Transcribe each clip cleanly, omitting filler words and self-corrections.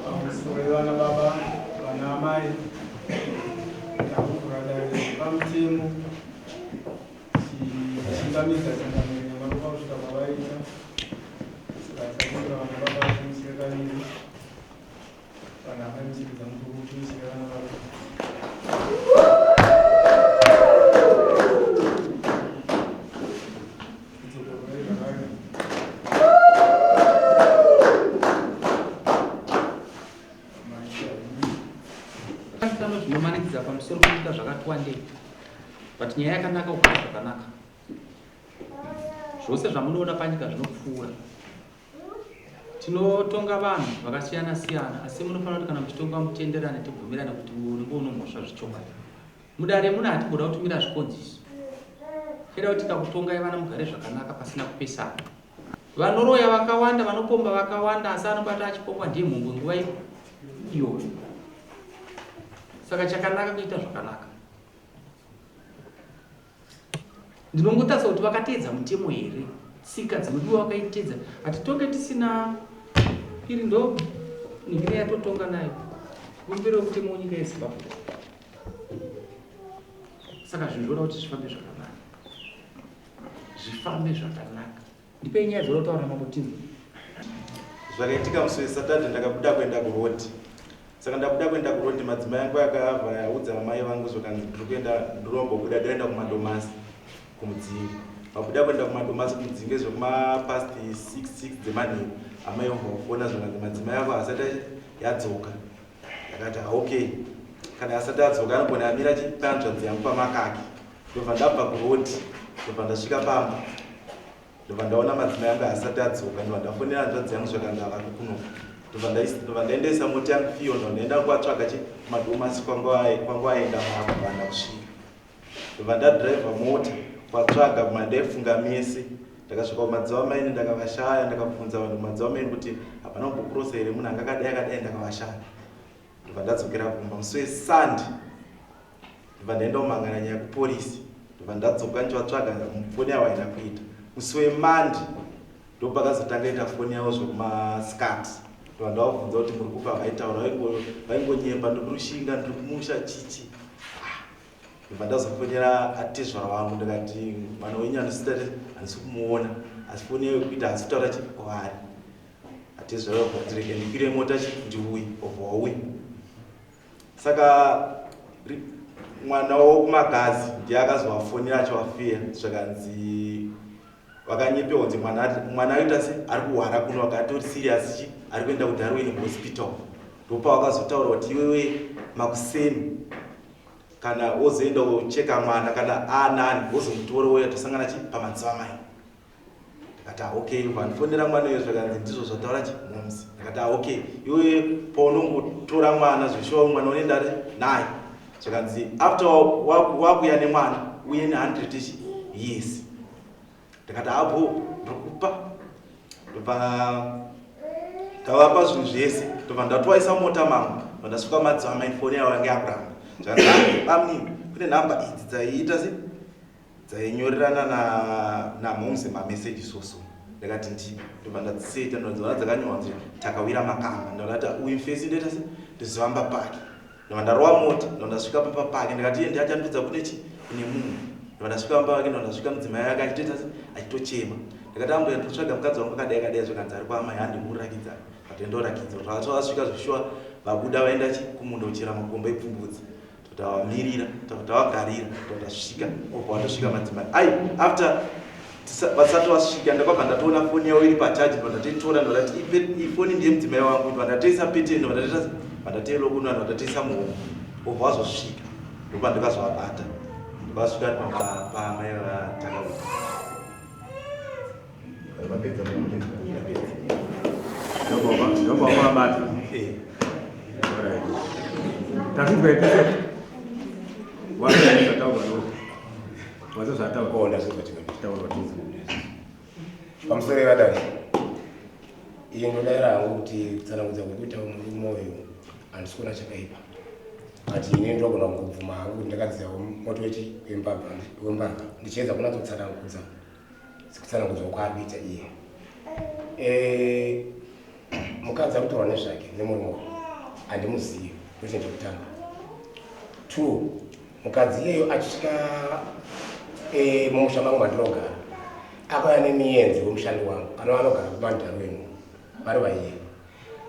Pamusoro vana baba, vana amai, takuvhura dare pamutemo tichingamidza changamire nyamaropa kusvika kwavaita. Saka takuvhura vana baba timusire kaviri, vana amai muchiridza mutuku timusire vana baba. Dzokoroi zvakare. Tano zvinomanikidza pamusoro pekuita zvakati wandei but nyaya yakanaka kugara zvakanaka zvose zvamunoona panyika zvinopfuura tinotonga vanhu vakasiyana siyana asi munofanira kuti kana muchitonga mutenderane tibvumirane kuti unenge unomhosva zvechokwadi mudare muna hatimboda kutumira zvikonziso cheda kuti tikakutongai vana mugare zvakanaka pasina kupesana vanoroya vakawanda vanopomba vakawanda asi anobata achipomba ndiye mhombwe nguva iyoyo saka chakanaka kuita zvakanaka Ndinongotarisa kuti vakateedza mutemo here, tsika dzinodiwa vakaiteedza. Hatitonge tisina iri ndo ningire yatotonga nayo bumbiro remutemo wenyika yeZimbabwe. Saka zvinhu zvoda kuti zvifambe zvakanaka, zvifambe zvakanaka. Ndipei nyaya dzoda kutaura mambo tinzwe. Zvakaitika musi weSaturday ndakabuda kuenda kuroad. Saka ndabuda kuenda kuroad madzimai angu akabva audza amai vangu zvakanzi ndiri kuenda ndinombobuda ndoenda kumadomasi kumudzingi. Vabuda kuenda kumadomasi kumudzingi zvekuma past 6 6 dzemanheru amai vangu vafona zvakanzi madzimai ako asati yadzoka. Ndakati ah, okay kana asati adzoka anogona amira chipanzvadzi yangu pamakaki. Ndobva ndabva kuroad ndobva ndasvika pamba ndobva ndaona madzimai angu asati adzoka ndobva ndafonera hanzvadzi yangu zvakanzi avako kuno ndobva ndaendesa mota yangu fiyo ndobva ndaenda kuvatsvaga chi madomasi kwangu aenda maakuvana kusvika ndobva ndadriver mota kwatsvaga mandaifunga mese ndakasvika kumadziva maini ndakavashaya ndakabvunza vanhu kumadziva maini kuti hapana kumbokurosa here munhu anga akadai akadai ndakavashaya ndobva ndadzokera kumba musi wesande ndobva ndaenda kumangana nyaya kuporisi ndobva ndadzoka ndichivatsvaga foni yavo haina kuita musi wemandi ndopakazotanga ita foni yavo zvekumaskati ndobva ndavabvunza kuti muri kupa vaitaura vaingonyepa ndiri kurushinga ndiri kumusha chichi ah, ndobva ndazofonera atezvara wangu ndikati mwana wenyu handisi kumuona asi foni yayo kuita hasi kutaura chi kwavari atezvara kuti rege ndikwire mota chi ndiuye obva wauya saka mwana wokumagazi ndiye akazovafonera achivafiya zvakanzi vakanyepewa kunzi mwana aita se ari kuhwara kuno akatori serious chi ari kuenda kudarwin hospital ndopavakazotaura kuti iwewe makuseni kana wozoenda kucheka mwana kana anani wozomutora woya tosangana chi pamadziva mai ndakati ah, okay vandifonera mwana uyo zvakanzi ndizvo zvataura chi moms ndakati ah, okay iwe paunongotora mwana zveshuwa mwana unoenda ari naye zvakanzi after wakuya nemwana uye ne 100 ichi yes ndakati apo ah, ndikupa ndobva tavapa zvinhu zvese ndobva ndatovaisa mota mangu ndasvika madzimai foni yavo yange yakuramba zvakanzi bamnini kune nhamba idzi dzaiita se dzainyorerana namomz mameseji soso ndakati ndi ndobva ndadziseta ndodziona dzakanyorwa nzi takawira makamba ndakati uyu mfesi ndoita se ndozivamba pake ndobva ndarova mota ndobva ndasvika pamba pake ndakati iye ndiachandudza kune chi kune munhu ndobva ndasvika pamba pake ndobva ndasvika mudzimai yake achitoita se achitochema ndakati ambuya ndikutsvaga mukadzi wangu akadai akadai zvakanzi ari kwaamai handikurakidza vatendorakidza zvasvika zveshuwa vabuda vaenda chi kumunda kuchera makomba epfumbudzi Tavamirira, tavagarira, tasvika, obva watosvika madzimai. Ai, after vasati vasvika ndakabva ndatoona foni yavo iri pachaji ndobva ndatoitora ndobva ndati ifoni ndiye mudzimai wangu ndobva ndatoisa pete ndobva ndatoita ndatoilokunwa ndobva ndatoisa muhomwe obva wazosvika ndobva ndakazovabata ndobva vasvika pamai vatakauya. Vapedza ndobva wavabata. Alright. Tazvinzwa ipese. Wazwa zvataurwa no. Wazwa zvataurwa. Oh, ndazvinzwa chimwe. Taurwa tinzwe. Pamusoro yevadai. Iyi ndodayira hangu kuti kutsanangudza kwekuita murume uyu handisi kuona chakaipa. But ini ndogona kungobvuma hangu kuti ndakadziyawo moto wechi wembavha wembavha ndichiedza kunatsotsanangudza sekutsanangudzwa kwaari kuita iye. Eh, mukadzi ari kutaura nezvake nemurume uyu handimuzivi ndochinhu chekutanga. Two, mukadzi iyeyo achisvika eh, mumusha mangu mandinogara akauya nemienzi wemushandi wangu anova anogara kumandaro ino vari vaiye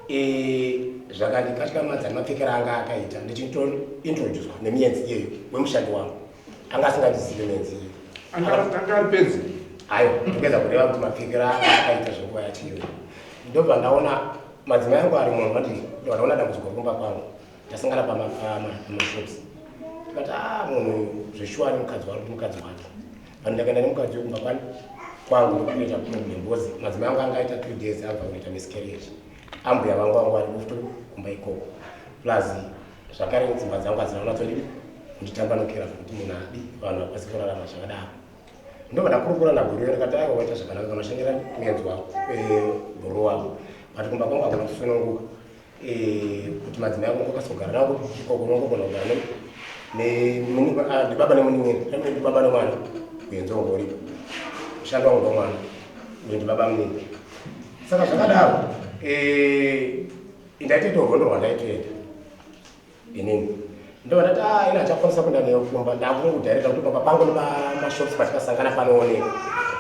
Eh, zvakandikatyamadza nemapfekero anga akaita ndichitointroducwa nemienzi iyeyo wemushandi wangu anga asingandizive mienzi iyeyo. Anga ari pedzi. Ayo ndikuedza kureva kuti mapfekero anga akaita zvenguva yacho iyoyo ndobva ndaona madzimai angu ari munhu vati ndobva ndaona dambudziko kumba kwangu tasangana pamashops tikati a munhu uyu zveshuwa nemukadzi wari kuti mukadzi wake but ndakaenda nemukadzi wekumba kwani kwangu ndokunoita problem because madzimai angu anga aita 3 days abva kunoita miscarriage ambuya vangu vangu vari kufuto kumba ikoko plus zvakare dzimba dzangu hadzina kunatsodii kunditambanukira zvekuti munhu adi vanhu vakwanise kurarama zvakadaro. Ndobva ndakurukura naGuruve ndikati aiwa waita zvakanaka unoshandira muenzi wako bhuru wako but kumba kwangu hakuna kusununguka kuti madzimai ako ungokwanisa kugara navo ikoko unongogona kugara ndibaba nemunin'ina ndibaba nemwana muenzi wangu uripo mushandi wangu ndomwana uyo ndibaba munini saka zvakadaro ndaitoita rwendo rwandaitoenda inini ndobva ndati ah ina achakwanisa kuenda neyo kumba ndakungodhaireta kuti pamba pangu nemashops patikasangana panooneka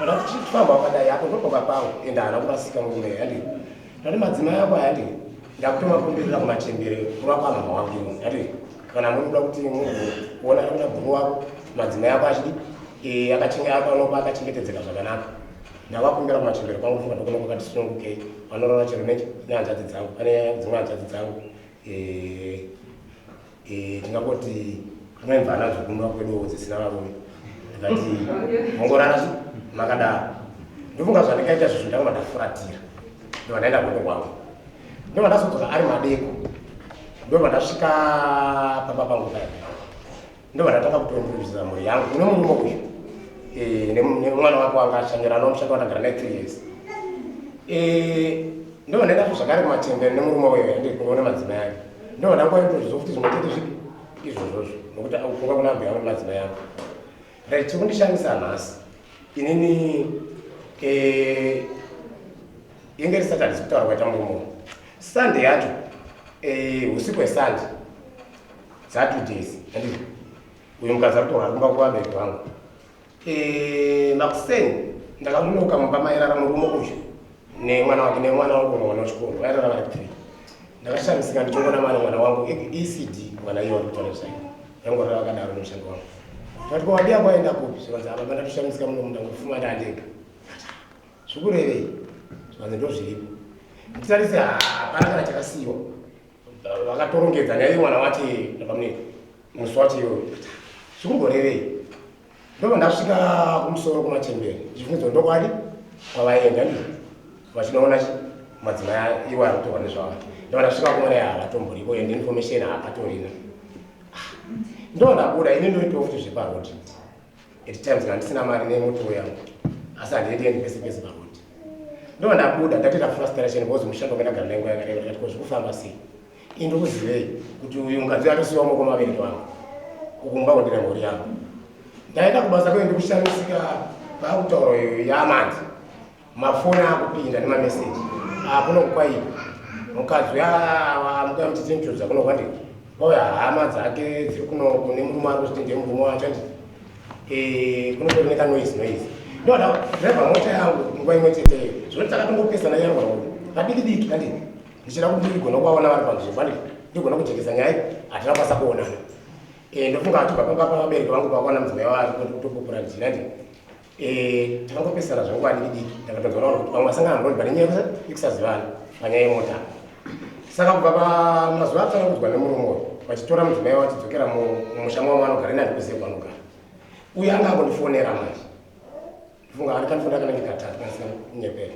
ndati chifamba wakadai apo ndopamba pangu ende haana kurasika murume handi ndati madzimai ako handi ndakutomakumbirira kumachembere kuva kwamama wangu ini ndati kana muri kuda kuti muona kuda bhuru wako madzimai ako achidi eh, akanopa akachengetedzeka zvakanaka ndavakumbira kumachembere kwangu funga ndokona kwakati sunungukei vanorora chero nehanzvadzi dzangu pane dzimwe hanzvadzi dzangu Eh, eh, tingangoti kune mvana dzokumba kweduwo dzisina varume ndikati mongorara zvi makadaro ndofunga zvandikaita zvizvo ndanga ndafuratira ndobva ndaenda kundo kwangu ndobva ndazodzoka ari madeko ndobva ndasvika pamba pangu paya ndobva ndatanga kutointrodusa mhuri yangu kune murume uyu eh, nemwana wake wanga ashanyira anomushanda watagara naye 3 years. Ndobva ndaenda zvakare kumachembere nemurume uyo andiri kunoona madzimai ake ndobva ndangointrodusa futi zvimwe chete zvipi izvozvozvo nokuti kunga kuna ambuya vangu nemadzimai angu. Right, chikundishamisa nhasi inini inge risati handisi kutaura kwaita murume uyu Sunday yacho usiku hweSunday dza 2 days handiti uyu mukadzi ari kutorwara kumba kuvabereki vangu. Makuseni ndakamunoka mumba mairara murume uyu nemwana wake nemwana wangu mwana wechikoro vairara vari three. Ndakashamisika ndichingona mwana mwana wangu ECD mwana iye wari kutaura zvayo yangorara vakadaro nemushando wangu. Ndati ko wadiya kwaenda kupi zvikanzi apa ndatoshamisika muno mundangofuma ndandega zvikurevei zvikanzi ndozviripo nditarise hapana kana chakasiyiwa vakatorongedza nyaya yemwana wache pamwe musi wacho iyoyo zvikumborevei ndobva ndasvika kumusoro kumachembere ndichifungidzwa ndokwadi kwavaenda ndi vachinoona chi madzimai iwo ari kutorwa nezvavo ndobva ndasvika kumwana havatomboriko and information hapatorina ndobva ndabuda ini ndoitawo futi zveparodi at times kana ndisina mari nemoto yangu asi handiendi pese pese parodi ndobva ndabuda ndatoita frustration because mushando wanga ndagara naye nguva yakareba ndikati ko zvikufamba sei ini ndokuzivei kuti uyu mukadzi atosiyiwa maoko mabereki vangu ukumba kundine mhuri yangu ndaenda kubasa kwe ndikushamisika vaakutaura uyu yamanje mafoni akupinda nemameseji akuno kwaipa mukadzi uya muchitinjudza kuno kwandi kwauya hama dzake dziri kuno kune murume ari kuzviti ndiye murume wacho andi kunotori nekanoise noise ndoda driver mota yangu nguva imwe cheteyo zvino takatongopesana yangu padiki diki andi ndichida kuti ndigona kuvaona vari panzvimbo andi ndigona kujekesa nyaya hatina kukwanisa kuonana. Ndofunga achibva pamba pavabereki vangu pakwana mudzimai waari kutopupura ndina ndi takangopesana zvenguva diki diki ndakatozoona kuti vamwe vasangana muroad pane nyaya yekusazivana panyaya yemota. Saka kubva pamazuva atsanangudzwa nemurume uyu vachitora mudzimai wachidzokera mumusha mavo maanogara ini handikuzive kwaanogara uyu anga angondifonera manje. Funga andikandifonera kanenge katatu kana singanyepere.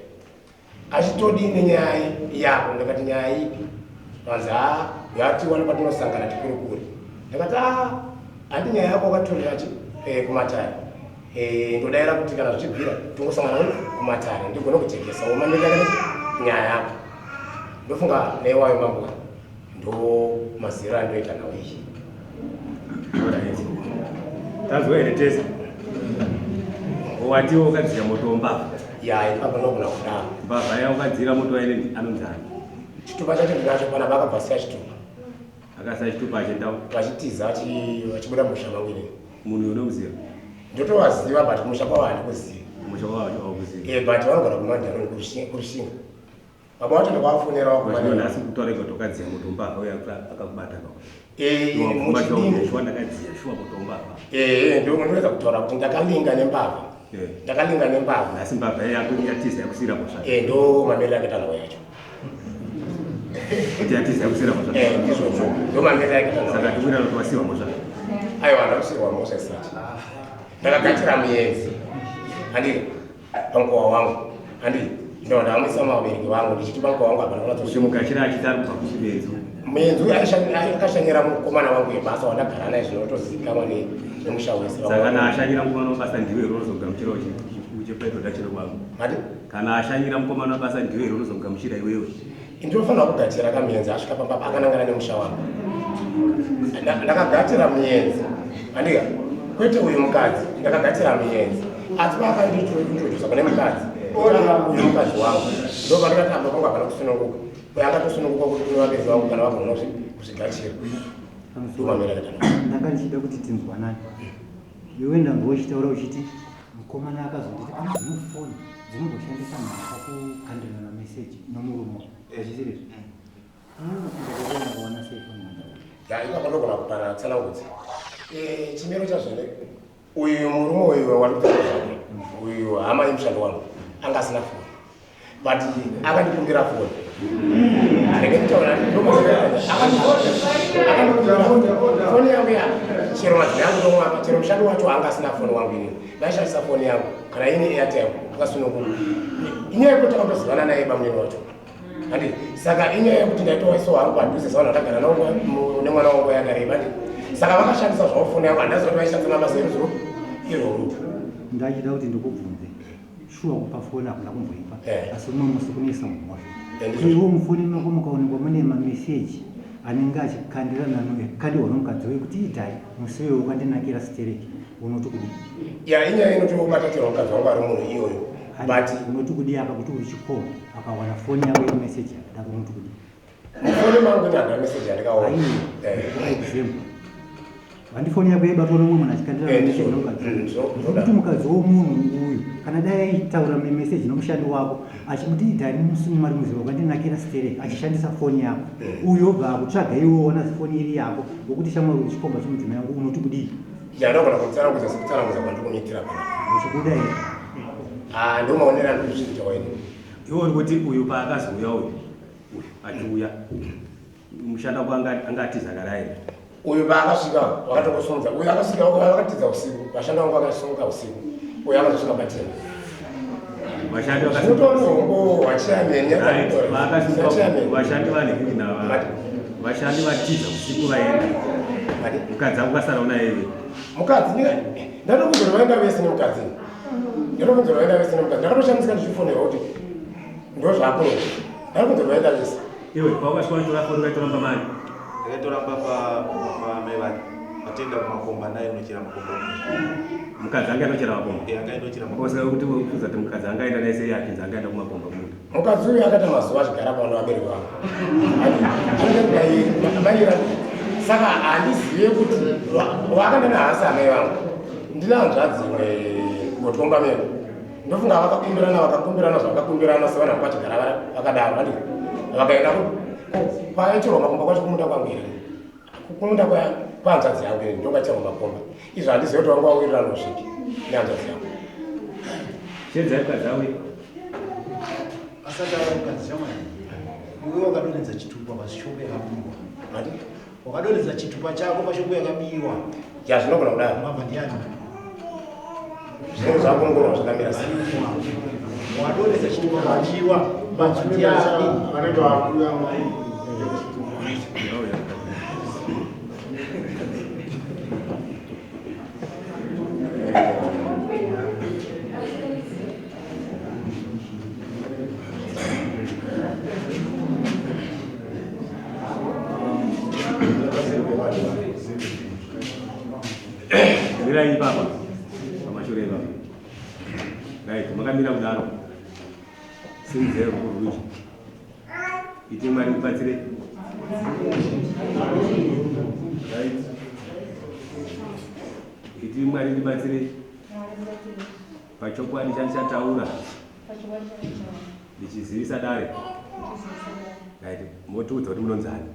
Achitodii nenyaya yako? Ndakati nyaya ipi? Vanzi haa yatiwana patinosangana tikurukure. Ndakati haa handi nyaya yako wakatorera chi eh, kumatare. Eh, ndodaira kuti kana zvichibvira tongosangana kumatare ndigone kujekesa womamirira nyaya yako. Ndofunga newayo mambo ndo mazera andoita nhau iyi. Tanzwa here tese? Watiwo ukadzira moto wembavha. Ya, ipapo ndogona kudaro. Mbavha ya ukadzira moto waine anonzi ani? Chitupa chacho ndinacho pana vakabva siya chitupa. Akasiya chitupa achienda vachitiza vachibuda musha mangu inini. Munhu unomuziva? Ndotovaziva but kumusha kwavo handikuzivi. Kumusha kwavo haukuzivi. Eh, but vanogara kuMadharoni kuRushinga. Baba wacho ndakawafonera wakumanera. Nhasi kutaura iko tokadziya moto mbavha uya akakubata ka. Eh, muchidini. Shuwa ndakadziya shuwa moto mbavha. Eh, ndio ndinoedza kutaura kuti ndakalinga nembavha. Eh. Ndakalinga nembavha. Nhasi mbavha yako yatiza yakusira mhosva. Eh, ndo mamiriro akaita nhau yacho. Kuti yatiza yakusira mhosva. Eh, ndizvozvo. Ndo mamiriro akaita nhau. Saka tikuira kuti wasiwa mhosva. Aiwa, ndakusiwa mhosva isati. Ndakagadzira muyenzi. Handii. Pamukowa wangu handi ndo ndamuisa mabereki vangu ndichiti pamukowa wangu hapana kunatso kuti mugachira achiti ari kubva kuchibenzi muenzi uyu akashanyira mukomana wangu webasa wandagara naye zvinotozikanwa nemusha wese. Saka kana ashanyira mukomana webasa ndiwe here unozogamuchira uchipeto dachiro kwangu? Mati? Kana ashanyira mukomana webasa ndiwe here unozogamuchira iwewe? Ndinofanira kugachira kamuenzi asvika pamba akanangana nemusha wangu. Ndakagachira muenzi andika kwete uyu mukadzi ndakagachira muenzi asi paakandintrodusa kune mukadzi uyu mukadzi wangu ndo pandakatamba kwangu hapana kusununguka uyo akatosununguka kuti kune vabereki vangu kana vagona kuzvigachira. Ndanga ndichida kuti tinzwanane iwe ndanzwa uchitaura uchiti mukomana akazonditi ane dzimwe foni dzinomboshandisa mhaka kukandirana mameseji nomurume hazvisiri izvi ndakaona sei foni yangu ya ipapo ndogona kupana tsanangudzi chimiro chazvene uyu murume uyu wandikutaura zvake uyu hama yemushando wangu anga asina foni but akandikumbira foni ndenge nditaura akandikumbira foni yangu ya chero madzimai angu ndomwapa chero mushando wacho anga asina foni wangu inini ndaishandisa foni yangu kana ini airtime akasununguka inyaya yekuti takatozivana naye bamunini wacho handi saka inyaya yekuti ndaitowaisawo hangu padhuze savanhu vandagara navo nemwana wangu yakareba ndi saka vakashandisa zvavo foni yangu handaziva kuti vaishandisa mabasa eruzuro irworwo. Ndachida kuti ndikubvunze shuwa kupa foni hakuna kumboipa asi umwe musi kunoisa mhosva iwo mufoni mako mukaonekwa mune mameseji anenge achikandirana kandirwa nomukadzi uyu kuti itai musi uyo wakandinakira stereki unoti kudii? Ya inyaya inotobata chero mukadzi wangu ari munhu iyoyo but unoti kudii apa kuti uri chikoro akawana foni yako ine meseji yakadaro unoti kudii? Mufoni mangu ini handina meseji yandikaona. Example handi foni yako yaibatwa nomumwe munhu achikandira meseji nomukadzi kuti mukadzi womunhu uyu kana dai aitaura memeseji nomushandi wako achimuti idhari musi mari muziva wakandinakira stereki achishandisa foni yako uyu obva akutsvaga iwe woona foni iri yako wokuti shamwari uri chikomba chomudzimai wangu unoti kudii? Ya ndogona kutsanangudza sekutsanangudza kwandikumuitira pana. Uchikuda here? Ah, ndomaonera andikuzviita waini. Iwe uri kuti uyu paakazouya uyu uyu achiuya mushanda wako anga atiza karairi Uyu paakasvika vakatokusumudza uyu akasvika vakatiza usiku vashandi vangu vakasumuka usiku uyu akazosvika pachena. Vashandi Zvinotori hongo hwachairman vakasimuka vashandi vanhikuti nava vashandi vatiza usiku vaenda mukadzi angu kasara una iwe mukadzi ndatokunzwa vaenda vese nemukadzi ndatokunzwa vaenda vese nemukadzi ndakatoshamisika ndichifonerwa kuti ndozvapo ndatokunzwa vaenda vese. Iwe pawakasvika uchitora foni ukaitora mani? Ndakaitora pamai vake vatenda kumakomba naye unochera makomba. Mukadzi anga anochera makomba? Eh, anga anochera makomba. Saka kuti ukuudza kuti mukadzi anga aenda naye sei achinzi anga aenda kumakomba kumunda? Mukadzi uyu akaita mazuva achigara pano vabereki vangu. Maira saka handizive kuti wakandana hasi amai vangu. Ndina hanzvadzi imwe gotomba meko. Ndofunga vakakumbirana vakakumbirana zvavakakumbirana sevanhu vanga vachigara vakadaro handi vakaenda kwaitirwa makomba kwacho kumunda kwangu here kumunda kwahanzvadzi yangu here ndokaitirwa makomba izvo handizive kuti vanga vawirirana zvipi nehanzvadzi yangu. Shedzai mukadzi auye. Asati ava mukadzi shamwari iwe wakadonhedza chitupa pashoko yakabiwa. Mati? Wakadonhedza chitupa chako pashoko yakabiwa. Ya zvinogona kudaro. Mbavha ndiani? Zvinenge zvakuongororwa zvakamira sei. Wadonhedza chitupa pachiwa matiani. Vanenge vakuya. Mirai ipapa pamashure ipapa. Right, makamira kudaro. Simudzai ruoko rwuchi. Iti Mwari mubatsire. Right. Iti Mwari ndibatsire. Pachokwadi chandichataura ndichizivisa dare. Right, motiudza kuti munonzani.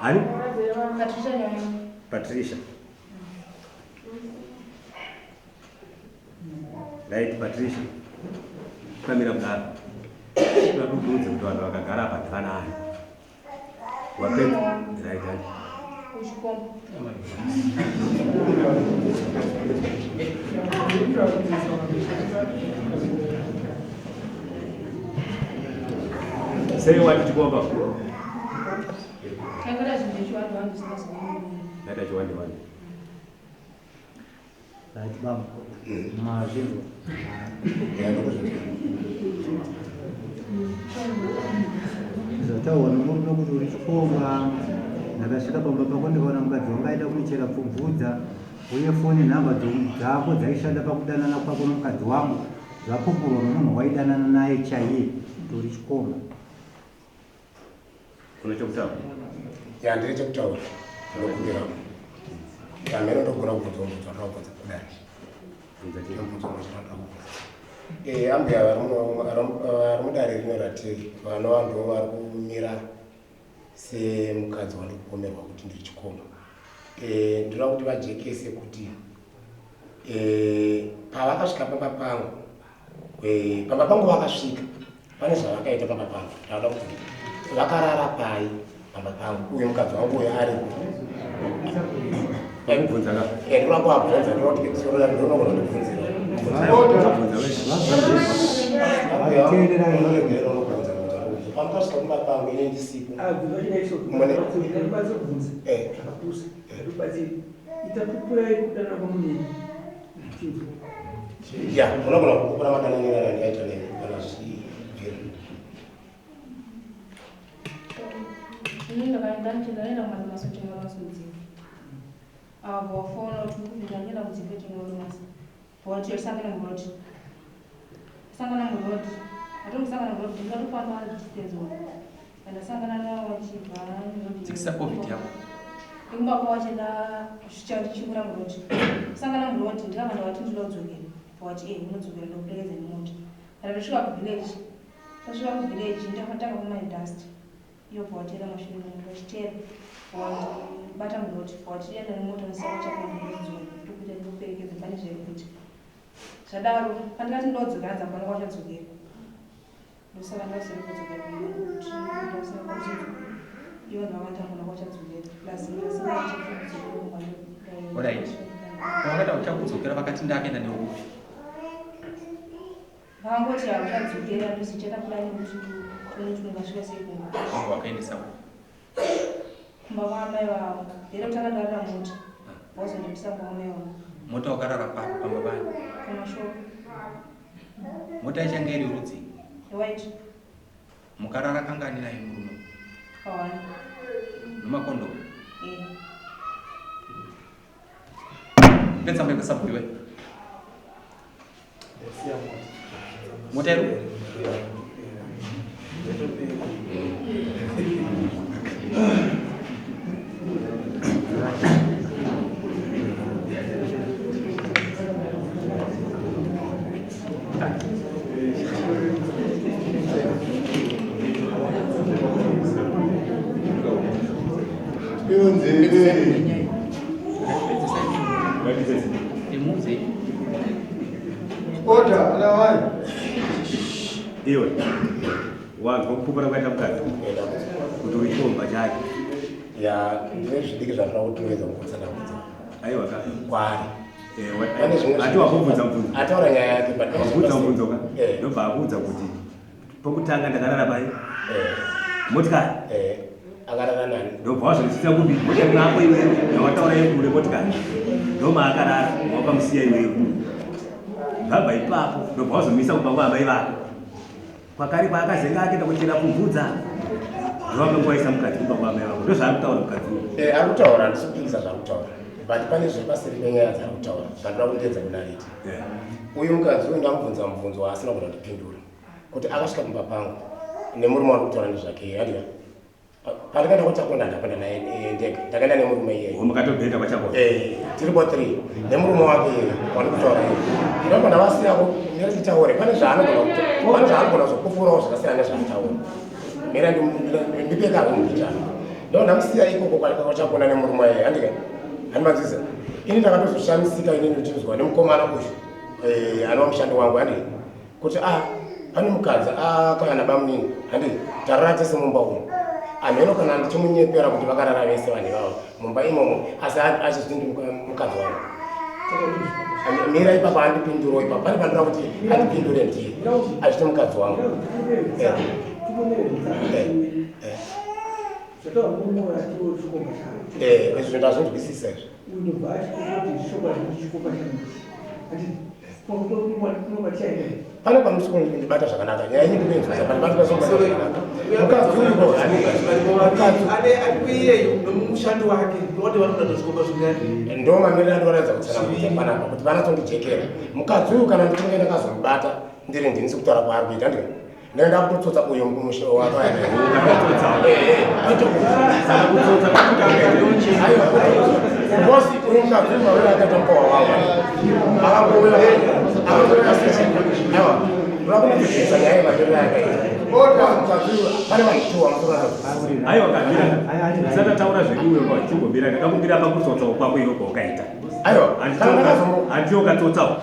Ani? Patricia. Right, Patricia. Kamira kudaro. Tinokuudza kuti vanhu vakagara apa ndivanaani. Wapedza? Right, ani. Sei wati chikomba? Takada zvinhu zvechivanhu vanhu zvisingazogoni. Ndaita chiwande wande. Right, baba. Mazvinzwa. Zvataurwa nomurume kuti uri chikomba. Ndakasvika pamba pako ndikaona mukadzi wangu aida kunichera pfumvudza uye foni nhamba dzako dzaishanda pakudanana kwako nomukadzi wangu zvapupurwa nomunhu waidanana naye chaiye kuti uri chikomba. Une chekutaura? Ya, ndine chekutaura. Ndinokumbira. Kamero ndogona kubvunza mubvunzo wandinoda kubvunza kudai. Bvunza chii? Mubvunzo wandinoda kubvunza. Ambuya vari mudare rino ratiri vanova ndivo vari kumira semukadzi wandiri kupomerwa kuti ndiri chikomba. Ndinoda kuti vajekese kuti pavakasvika pamba pangu, pamba pangu vakasvika pane zvavakaita pamba pangu. Ndinoda kuti vakarara pai pamba pangu uyu mukadzi wangu uyu aripo. Vakubvunza ka? Ndinoda kuvabvunza, ndinoda kuti ndinogona kutibvunzira. Bvunza wewe. Pamusvika kumba pangu ine ndisipo. Ya, unogona kupupura madananiro andakaita nemi kana zvichibvira. Ini ndakaenda ndaenda kumadomasi kutenga masodzi. Avo wafona kuti ndaenda kudzimba kutenga madomasi. Boti yosangana muroad. Sangana muroad. Atomusangana muroad ndingatofamba distance one. Ndasangana navo vachibva muroad. Dzikisa covid yako. Ndikumba kwavo vachienda zvichikuda muroad. Sangana muroad ndikabva ndavati ndinoda kudzokera. Vati eh unodzokera ndokuperekedza nemota. Kana ndosvika kuvillage. Tasvika kuvillage ndakatanga kumaindustry. Iyo bva watera mashure mangu vachitera. Bata muroad vatienda nemota musaka chakandidzora ndokuita ndokuperekedza pane zvairi kuita. Zvadaro pandikati ndodzokera hanzi hapana kwachadzokera. Ndosaka ndasiri kudzokera kuti ndasaka kwachadzokera. Ivo ndavakati hapana kwachadzokera. Plus ndasaka kumba. Alright. Pavakati uchakudzokera vakati ndakaenda neupi. Vakangoti hauchadzokera ndosichata plani kuti tione kuti ungasvika sei kumba. Wangu wakaendesa kupi? Kumba kwaamai vavo. Ndere kutanga ndarara mota. Vazondipisa kwaamai vavo. Mota wakarara papi pamba pani? Pamashoko. Mota ichange iri rudzi. White. Mukarara kangani naye murume? Pawani. Nemakondomu. Eh. Ngetsamba yekasabhuku iwe. Mota iri? Imuze. Order, alawai. Iwe. Wanzwa kupupura kwaita mukadzi kuti uri chikomba chake. Ya, ndine zvidiki zvandinoda kutungaidza kukutsanangudza Aiwa ka. kwaari. Pane zvimwe Ati wakubvunza mubvunzo. Ataura nyaya yake but Wakubvunza mubvunzo ka? Ndobva akuudza kuti pokutanga ndakarara pai? Motikari. Akarara nani? Ndobva wazondisisa kupi? Motikari yako iwewe yawataura yekure motikari. Ndomaakarara wakamusiya iwewe. Zvabva ipapo ndobva wazomisa kumba kwaamai vako. Kwakare kwaakazenga akaenda kuchera pfumvudza. Ndovakanga waisa mukadzi kumba kwaamai vako. Ndozvaari kutaura mukadzi uyu. Ari kutaura, handisi kupikisa zvaari kutaura. But pane zviri paseri penyaya dzaari kutaura zvandoda kundiedza kunarita. Uyu mukadzi uyu ndamubvunza mubvunzo waasina kugona kundipindura. Kuti akasvika kumba pangu nemurume wari kutaura nezvake handika. Pandakaenda kwaChakonda ndakaenda naye ndega. Ndakaenda nemurume iyeye. Makatobhenda kwaChakonda? Tiri kwa 3 nemurume wake iyeye wari kutaura iyeye. Ndinobva ndavasiyako mira titaure pane zvaanogona kuta. Pane zvaanogona kuzopupurawo zvakasiyana nezvaataura. Mira ndipe karoom mbichana. Ndobva ndamusiya ikoko kwaChakonda nemurume iyeye handika. Handimanzwisa. Ini ndakatozoshamisika inini ndichinzwa nemukomana uyu anova mushandi wangu handika. Kuti ah pane mukadzi akauya nabamunini handi tarara tese mumba umu hameno kana ndichimunyepera kuti vakarara vese vanhu ivavo mumba imomo asi achizviti ndi mukadzi wangu. Mira ipapo andipinduro ipapo pane pandira kuti andipindure ndiye achiti mukadzi wangu. Izvi ndazvinzwisisa izvi. Pane pamusi kundibata zvakanaka nyaya yenyu ndinoinzwisa but bati pasonga zvakanaka. Mukadzi uyu ko mukadzi ane ari kuiyeyo nomushandi wake ndowati vari kuda zvikomba zvingani. Ndo mamiriro andinoratidza kutsanangudza panapa kuti vanatsondijekera. Mukadzi uyu kana ndichinge ndakazomubata ndiri ndini sekutaura kwaari kuita ndika ndanga ndakutotsotsa uyo mushe wako bosi uyu mukadzi uyu mawere akaita mukowa wangu akangouya akangouya sechi aiwa urakunatsodzisa nyaya yemamiriro ayakaita mukadzi uyu pane vanhu two vamutorana. Aiwa kabira usatataura zvedu uyo kwachimbomira ndakakumbira pakutsotsawo kwako iwe kwaukaita. Aiwa handiwo katsotsawo.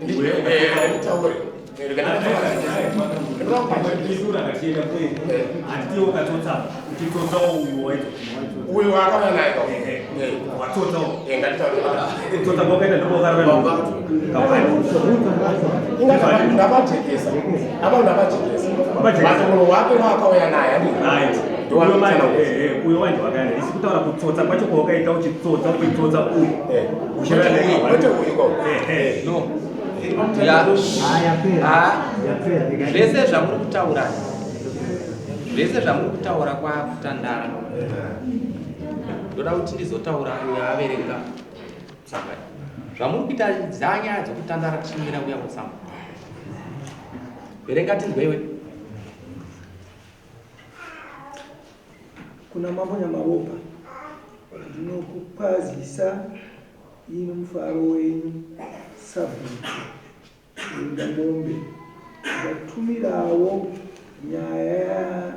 Nditaure. Uyu akauya naye ndabajekesa apa ndabajekesa matongoro wake waakauya naye uyo wanje wakaenda isi kutaura kutsotsa kwacho kwawakaita uchitsotsa uchitsotsa uyu kwete uyu ko no zvese zvamuri kutaura zvese zvamuri kutaura kwakutandara ndoda kuti ndizotaura uyo averenga tsamba zvamuri kuita dzanyaya dzokutandara tichimira kuya kutsamba verenga tinzwe iwe. Kuna Mambo Nyamaropa ndinokukwazisa ini mufaro wenyu sabhuku Murindamombe. Ndatumirawo nyaya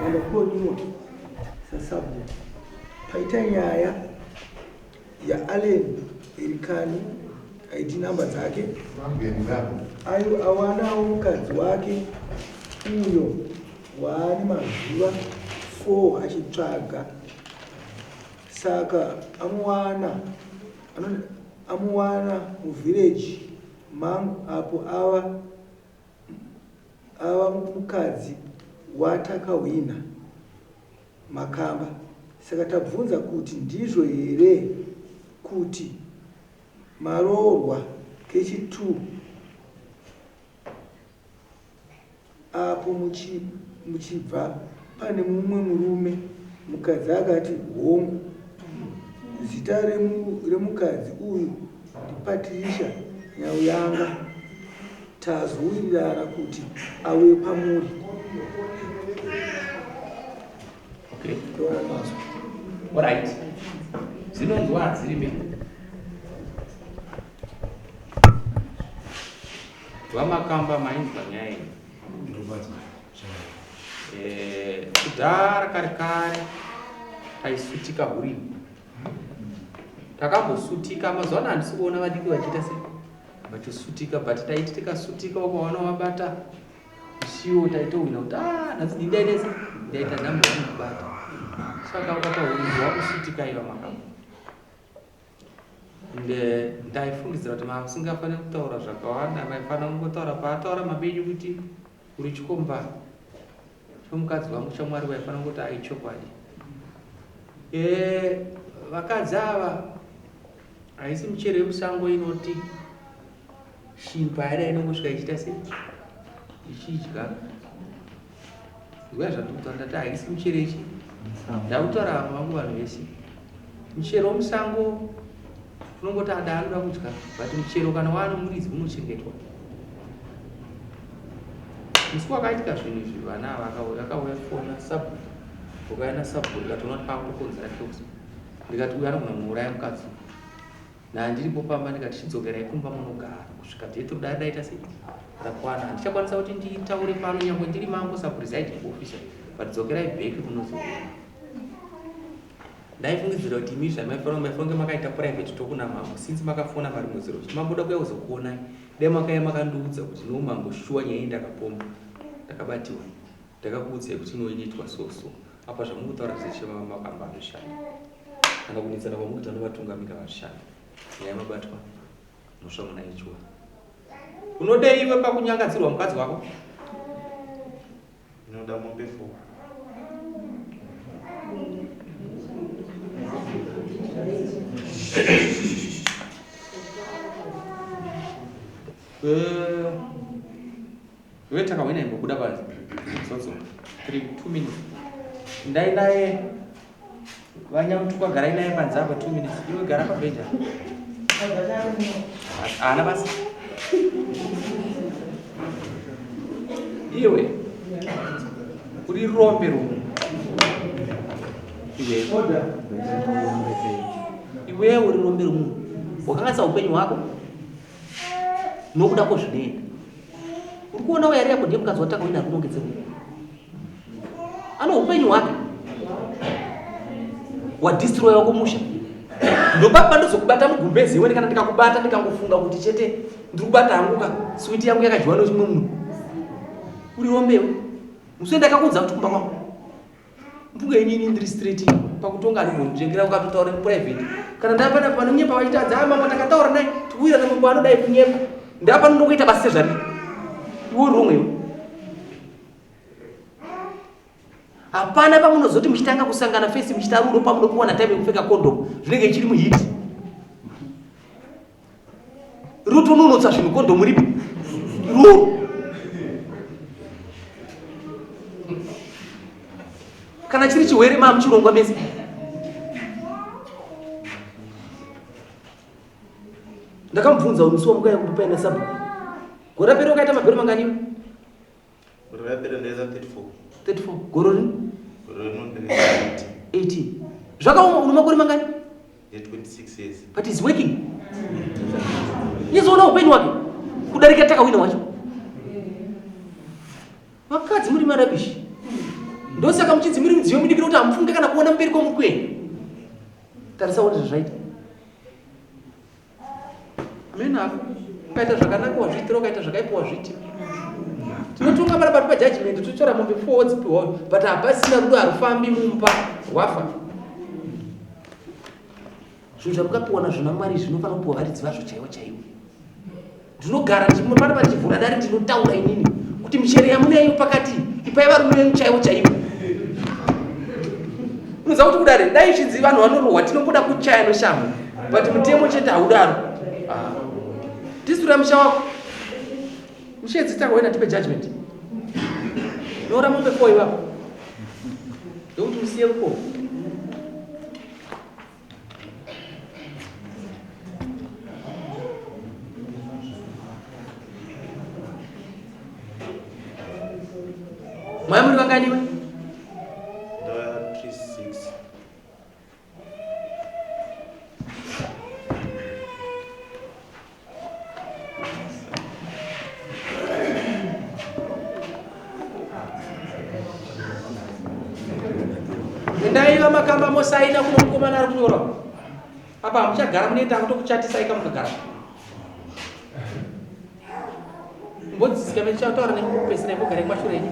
yandakoniwa sasabhuku. Paita nyaya yaAllen Erikani ID number dzake ayo awanawo mukadzi wake uyo waane mazuva 4 achitsvaga saka amuwana muvillage mangu apo ava mukadzi watakahwina makamba. Saka tabvunza kuti ndizvo here kuti maroorwa kechi2 apo muchibva pane mumwe murume. Mukadzi akati hongu. Zita remukadzi uyu ndiPatricia Nyauyanga. Tazowirirana kuti auye pamuri. Okay. Alright. Dzinonzwa hadzirime. VaMakamba mainzwa nyaya iyi. Kudhara kare kare taisutika hurimi. Takambosutika mazuva ano handisi kuona vadiki vachiita sei vachisutika but taiti tikasutika ukaona wabata Isiwo taitohwina kuti ah nhasi ndini ndaita sei ndaita nhamo yekubata. Saka ukapa hurimi hwakusutika iva Makamba. Ende ndaifungidzira kuti mamusingafaniri kutaura zvakawanda, maifanira kungotaura paataura mabenyu kuti uri chikomba chomukadzi wangu chamwari, waifanira kungoti aichokwadi. E, vakadzi ava haisi michero yemusango inoti shimpa yada inongosvika ichiita sei ichidya. Nguva zvandikutaura ndati haisi michero ichi ndakutaura vamwe vangu vanhu vese muchero womusango unongoti ada anoda kudya but muchero kana waano muridzi unochengetwa musi wakaitika zvinhu izvi vana ava akauya fona sabhuku ukauya nasabhuku ndikatoona kuti pakutokonzera chaos ndikati uyu anogona kunouraya mukadzi Ndandiripo pamba ndikati chidzokerai kumba munogara kusvika date kudai daita sei rakwana handichakwanisa kuti nditaure pano nyangwe ndiri mambo sapresiding officer but dzokerai back munozoona ndaifungidzira kuti imi zvamaifanira maifanira kunge makaita private talk namambo since makafona marimwe zuro kuti mambo da kuya kuzokuonai dai makauya makandiudza kuti no mambo shuwa nyaya iyi ndakapomba ndakabatiwa Ndakakuudzai kuti inoitwa so so apa zvamukutaura zveshe makamba anoshanda kana kunetsana kwamukuita novatungamira vashanda nyaya mabatwa mhosva muna ichiwa unodei iwe pakunyangadzirwa mukadzi wako Ndinoda mombe four. Eh, Iwe takahwina imbobuda panze. Zodzo. 3 2 minutes. Ndai naye vanyamutukwa garai naye panze apa 2 minutes. Iwe gara pabenja. Haana basa. Iwe uri rombe rombe. Iwe. Iwe uri rombe romunhu. Wakanganisa upenyu hwako. Nokuda kwozvinoenda uri kuona uyo ari yako ndiye mukadzi watakawina ari kunongedze uyu ano upenyu hwake wadistroya wako musha ndobaba ndozokubata mugumbezi iwe kana ndikakubata ndikangofunga kuti chete ndiri kubata hangu ka switi yangu yakadyiwa nochimwe munhu uri rombewe musi ndakakuudza kuti kumba kwangu Mbuga inini ndiri straight pakutonga andimbonzvengera ukatotaura muprivate kana ndapana panonyepa vachitadza ah mambo takataura naye tikuwira namambo anodai kunyepa ndapano ndokuita basa sezvariri iwe uri wrong iwe hapana pamunozoti muchitanga kusangana face muchita rudo pamunopiwana time yekupfeka condom zvinenge ichiri muhiti rotononotsa zvinhu kondomu ripi iroro kana chiri chihwere maa muchirongwa mese ndakamubvunza musi wamuka yakupa paina sabhuku gore rapera wakaita mabhero manganiwe Gore rapera ndaisa 34. 34. Gore rino? Gore rino ndaisa 18. 18. Zvakaoma une makore mangani? 26 years. But he's working. Nizoona upenyu wake kudarika takawina wacho. Vakadzi muri marabishi. Ndosaka muchinzi muri mudziyo mudiki nokuti hamufunge kana kuona mberi kwamuri kuenda. Tarisa uone zvazvaita. Amen ako. Ukaita zvakanaka wazviitira, ukaita zvakaipa wazviitira. Tinotonga pana pari pajudgment totora mombe four wodzipiwa but hapasina rudo harufambi mumba rwafa. Zvinhu zvamukapiwa nazvo naMwari zvinofanira kupiwa varidzi vazvo chaivo chaivo. Ndinogara pana pachivhura dare ndinotaura inini kuti michero yamunayo pakati ipai varume venyu chaivo chaivo. Unoziva kuti kudare dai chinzi vanhu vanorohwa tinongoda kuchaya noshamhu but mutemo chete haudaro. Ah. Tisura musha wako. Mushedzi takawena tipe judgment. Nora mombe four ipapo. Ndokuti musiye uko. Maya muri vangani iwe? Endai vamakamba mosaina kuno mukomana ari kunyora. Apa hamuchagara munoita kutokuchatisai kamukagara. Mbodzisika mechautaura nemukupesera mugare kumashure enyu.